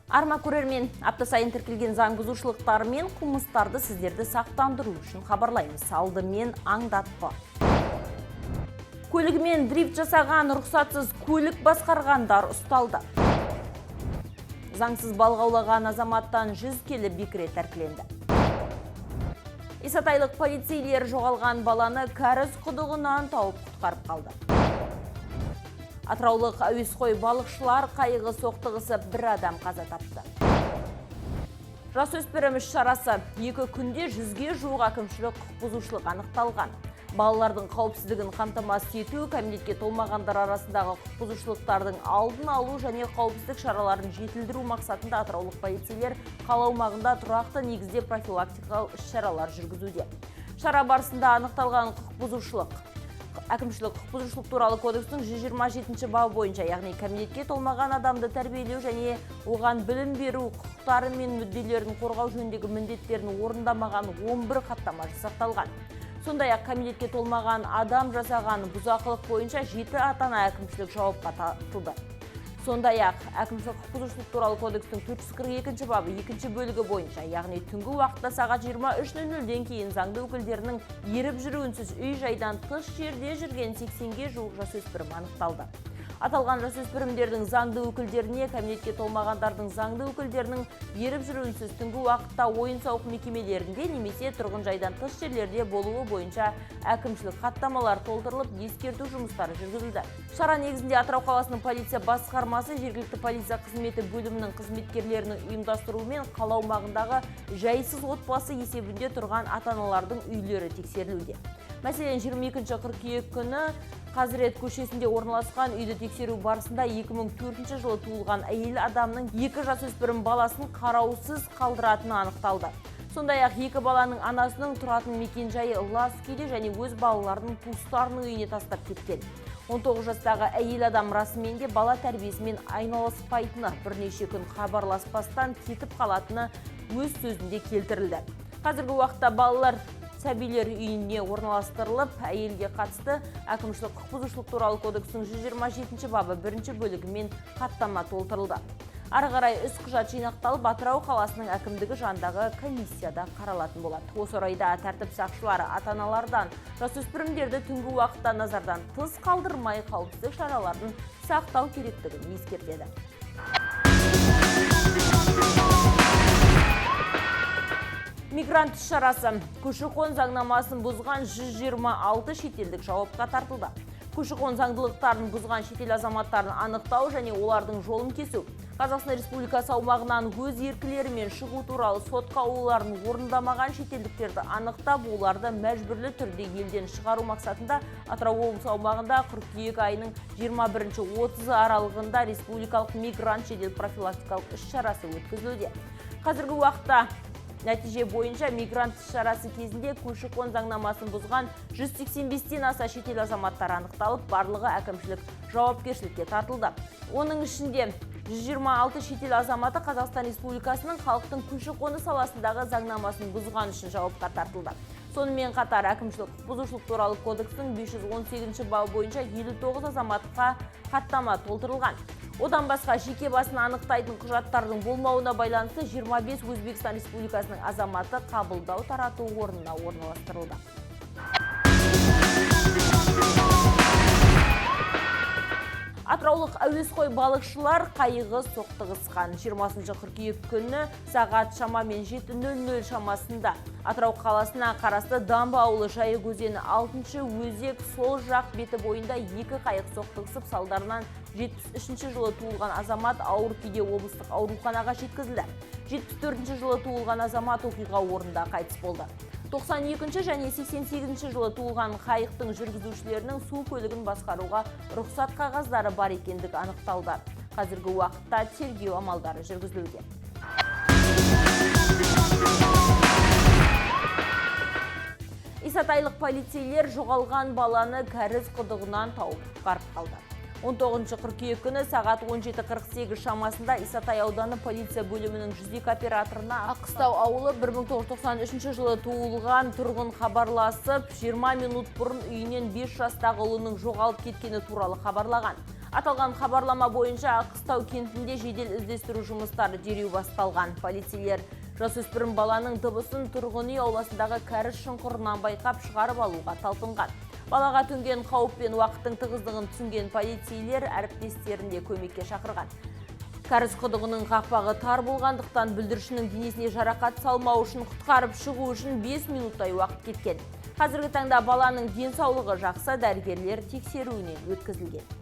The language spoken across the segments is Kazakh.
Арма көрермен, апта сайын тіркелген заң бұзушылықтары мен қылмыстарды сіздерді сақтандыру үшін хабарлаймыз. Алдымен аңдатпа. Көлігімен дрифт жасаған, рұқсатсыз көлік басқарғандар ұсталды. Заңсыз балық аулаған азаматтан 100 келі бекіре тәркіленді. Исатайлық полицейлер жоғалған баланы кәріз құдығынан тауып құтқарып қалды. Атыраулық әуесқой балықшылар қайығы соқтығысып, бір адам қаза тапты. Жасөспірім іс шарасы: 2 күнде 100-ге жуық әкімшілік құқық бұзушылық анықталған. Балалардың қауіпсіздігін қамтамасыз ету, кәмелетке толмағандар арасындағы құқық бұзушылықтардың алдын алу және қауіпсіздік шараларын жетілдіру мақсатында атыраулық полицейлер қала аумағында тұрақты негізде профилактикалық іс-шаралар жүргізуде. Шара барысында анықталған құқық бұзушылық Әкімшілік құқық бұзушылық туралы кодекстің 127 бабы бойынша, яғни кәмелетке толмаған адамды тәрбиелеу және оған білім беру құқықтары мен мүдделерін қорғау жөніндегі міндеттерін орындамаған 11 хаттама жасақталған. Сондай-ақ кәмелетке толмаған адам жасаған бұзақылық бойынша 7 ата-ана әкімшілік жауапқа тартылды. Сондай-ақ әкімшілік құқық бұзушылық туралы кодекстің 442 бабы екінші бөлігі бойынша, яғни түнгі уақытта сағат 23:00-ден кейін заңды өкілдерінің еріп жүруінсіз үй жайдан тыс жерде жүрген 80-ге жуық жасөспірім анықталды. Аталған жасөспірімдердің заңды өкілдеріне кәмелетке толмағандардың заңды өкілдерінің еріп жүруінсіз түнгі уақытта ойын-сауық мекемелерінде немесе тұрғын жайдан тыс жерлерде болуы бойынша әкімшілік хаттамалар толтырылып, ескерту жұмыстары жүргізілді. Шара негізінде Атырау қаласының полиция басқармасы жергілікті полиция қызметі бөлімінің қызметкерлерінің ұйымдастыруымен қала аумағындағы жайсыз отбасы есебінде тұрған ата-аналардың үйлері тексерілуде. Мәселен, 22 қыркүйек күні Қазірет көшесінде орналасқан үйді тексеру барысында 2004 жылы туылған әйел адамның 2 жасөспірім баласын қараусыз қалдыратыны анықталды. Сондай-ақ 2 баланың анасының тұратын мекенжайы лас күйде және өз балаларының туыстарының үйіне тастап кеткен. 19 жастағы әйел адам расымен де бала тәрбиесімен айналыспайтыны, бірнеше күн хабарласпастан кетіп қалатыны өз сөзінде келтірілді. Қазіргі уақытта балалар сәбилер үйіне орналастырылып, әйелге қатысты әкімшілік құқық бұзушылық туралы кодекстің 127 бабы бірінші бөлігімен хаттама толтырылды. Ары қарай іс құжат жинақталып, Атырау қаласының әкімдігі жанындағы комиссияда қаралатын болады. Осы орайда тәртіп сақшылары ата-аналардан жасөспірімдерді түнгі уақытта назардан тыс қалдырмай, қауіпсіздік шараларын сақтау керектігін ескертеді. Мигрант іс шарасы: көші-қон заңнамасын бұзған 126 шетелдік жауапқа тартылды. Көші-қон заңдылықтарын бұзған шетел азаматтарын анықтау және олардың жолын кесу, Қазақстан Республикасы аумағынан өз еркілерімен шығу туралы сот қаулыларын орындамаған шетелдіктерді анықтап, оларды мәжбүрлі түрде елден шығару мақсатында Атырау облысы аумағында қыркүйек айының 21-30 аралығында республикалық мигрант жедел профилактикалық іс шарасы өткізілуде. Қазіргі уақытта нәтиже бойынша мигрант іс шарасы кезінде көші-қон заңнамасын бұзған 185-тен аса шетел азаматтары анықталып, барлығы әкімшілік жауапкершілікке тартылды. Оның ішінде 126 шетел азаматы Қазақстан Республикасының халықтың көші-қоны саласындағы заңнамасын бұзған үшін жауапқа тартылды. Сонымен қатар әкімшілік құқық бұзушылық туралы кодекстің 518 бабы бойынша 59 азаматқа хаттама толтырылған. Одан басқа жеке басын анықтайтын құжаттардың болмауына байланысты 25 Өзбекстан Республикасының азаматы қабылдау тарату орнына орналастырылды. Атыраулық әуесқой балықшылар қайығы соқтығысқан. 20 қыркүйек күні сағат шамамен 7:00 шамасында Атырау қаласына қарасты Дамба ауылы Жайық өзені 6 өзек сол жақ беті бойында 2 қайық соқтығысып, салдарынан 73 жылы туылған азамат ауыр күйде облыстық ауруханаға жеткізілді. 74 жылы туылған азамат оқиға орнында қайтыс болды. 92 және 88 жылы туылған қайықтың жүргізушілерінің су көлігін басқаруға рұқсат қағаздары бар екендігі анықталды. Қазіргі уақытта тергеу амалдары жүргізілуде. Исатайлық полицейлер жоғалған баланы кәріз құдығынан тауып құтқарып қалды. 19 қыркүйек күні сағат 17:48 шамасында Исатай ауданы полиция бөлімінің 102 операторына Аққыстау ауылы 1993 жылы туылған тұрғын хабарласып, 20 минут бұрын үйінен 5 жастағы ұлының жоғалып кеткені туралы хабарлаған. Аталған хабарлама бойынша Аққыстау кентінде жедел іздестіру жұмыстары дереу басталған. Полицейлер жасөспірім баланың дыбысын тұрғын үй ауласындағы кәріз шұңқырынан байқап шығарып алуға талпынған. Балаға төнген қауіп пен уақыттың тығыздығын түсінген полицейлер әріптестерін де көмекке шақырған. Кәріз құдығының қақпағы тар болғандықтан бүлдіршіннің денесіне жарақат салмау үшін құтқарып шығу үшін 5 минуттай уақыт кеткен. Қазіргі таңда баланың денсаулығы жақсы, дәрігерлер тексеруінен өткізілген.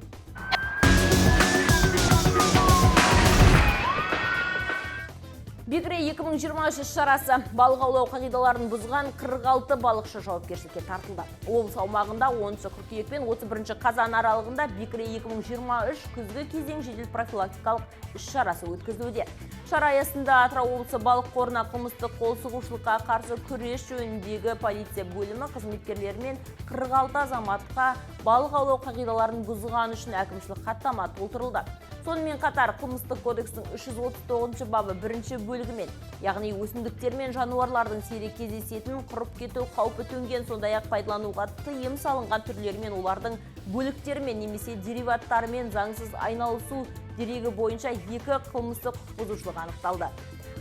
Бекіре 2023 шарасы балық аулау қағидаларын бұзған 46 балықшы жауапкершілікке тартылды. Облыс аумағында 10 қыркүйек пен 31 қазан аралығында Бекіре 2023 күзгі кезең жедел профилактикалық іс шарасы өткізілуде. Шара аясында Атырау облысы балық қорына қылмыстық қол сұғушылыққа қарсы күрес жөніндегі полиция бөлімі қызметкерлерімен 46 азаматқа балық аулау қағидаларын бұзған үшін әкімшілік хаттама толтырылды. Сонымен қатар қылмыстық кодекстің 339 бабы 1 бөлігімен, яғни өсімдіктер мен жануарлардың сирек кездесетін, құрып кету қаупі төнген, сондай-ақ пайдалануға тыйым салынған түрлерімен, олардың бөліктерімен немесе дериваттарымен заңсыз айналысу дерегі бойынша 2 қылмыстық құқық бұзушылық анықталды.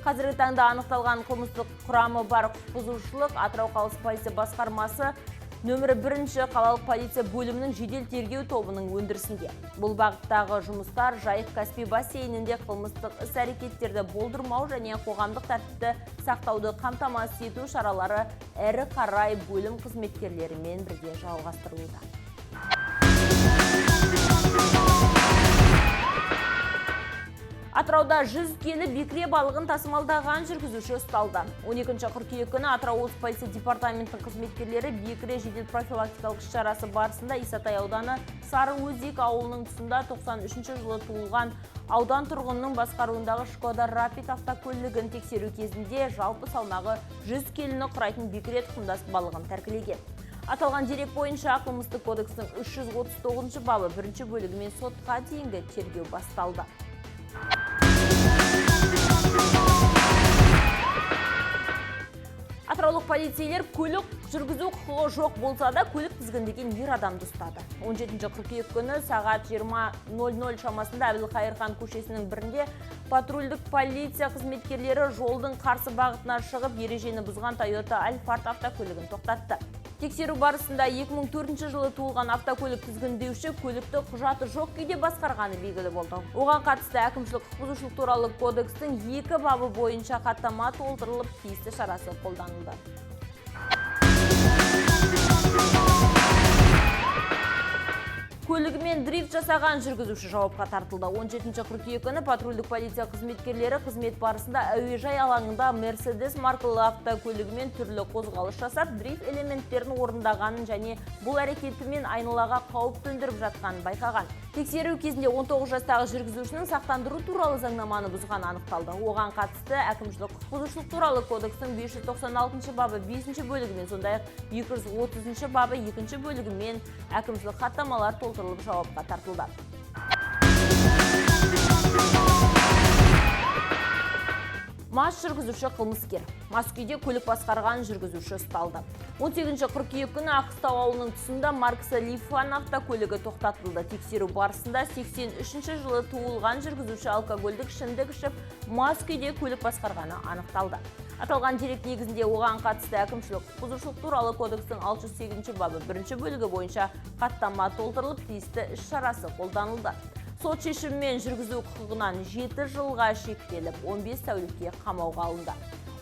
Қазіргі таңда анықталған қылмыстық құрамы бар құқық бұзушылық Атырау қаласы полиция басқармасы нөмірі 1 қалалық полиция бөлімінің жедел тергеу тобының өндірісінде. Бұл бағыттағы жұмыстар Жайық Каспий бассейнінде қылмыстық іс-әрекеттерді болдырмау және қоғамдық тәртіпті сақтауды қамтамасыз ету шаралары әрі қарай бөлім қызметкерлерімен бірге жалғастырылуда. Атырауда 100 келі бекіре балығын тасымалдаған жүргізуші ұсталды. 12 қыркүйек күні Атырау облыс полиция департаментінің қызметкерлері бекіре жедел профилактикалық іс-шарасы барысында Исатай ауданы Сарыөзек ауылының тұсында 93 жылы туылған аудан тұрғынының басқаруындағы Шкода Рапид автокөлігін тексеру кезінде жалпы салмағы 100 келіні құрайтын бекіре тұқымдас балығын тәркілеген. Аталған дерек бойынша қылмыстық кодекстің 339 бабы 1 бөлігімен сотқа дейінгі тергеу басталды. Атыраулық полицейлер көлік жүргізу құқығы жоқ болса да көлік тізгіндеген ер адамды ұстады. 17 қыркүйек күні сағат 20:00 шамасында Әбілқайыр хан көшесінің бірінде патрульдік полиция қызметкерлері жолдың қарсы бағытына шығып ережені бұзған Toyota Alphard автокөлігін тоқтатты. Тексеру барысында 2004 жылы туылған автокөлік тізгіндеуші көлікті құжаты жоқ күйде басқарғаны белгілі болды. Оған қатысты әкімшілік құқық бұзушылық туралы кодекстің 2 бабы бойынша хаттама толтырылып, тиісті шарасы қолданылды. Көлігімен дрифт жасаған жүргізуші жауапқа тартылды. 17 қыркүйек күні патрульдік полиция қызметкерлері қызмет барысында әуежай алаңында Mercedes маркалы автокөлігімен түрлі қозғалыс жасап, дрифт элементтерін орындағанын және бұл әрекетімен айналаға қауіп төндіріп жатқанын байқаған. Тексеру кезінде 19 жастағы жүргізушінің сақтандыру туралы заңнаманы бұзғаны анықталды. Оған қатысты әкімшілік құқық бұзушылық туралы кодекстің 596 бабы 5 бөлігімен, сондай-ақ 230 бабы 2 бөлігімен әкімшілік хаттамалар толтырылып жауапқа тартылды. Мас жүргізуші қылмыскер. Мас күйде көлік басқарған жүргізуші ұсталды. 18 қыркүйек күні Аққыстау ауылының тұсында маркасы Лифан автокөлігі тоқтатылды. Тексеру барысында 83 жылы туылған жүргізуші алкогольдік ішімдік ішіп, мас күйде көлік басқарғаны анықталды. Аталған дерек негізінде оған қатысты әкімшілік құқық бұзушылық туралы кодекстің 608 бабы 1 бөлігі бойынша хаттама толтырылып, тиісті іс шарасы қолданылды. Сот шешімімен жүргізу құқығынан 7 жылға шектеліп, 15 тәулікке қамауға алынды.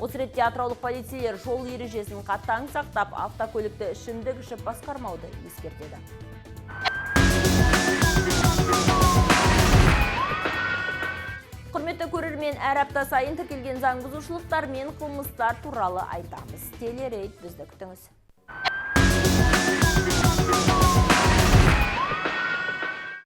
Осы ретте атыраулық полицейлер жол ережесін қатаң сақтап, автокөлікті ішімдік ішіп басқармауды ескертеді. Құрметті көрермен, әр апта сайын тіркелген заң бұзушылықтар мен қылмыстар туралы айтамыз. Телерейд бізді күтіңіз.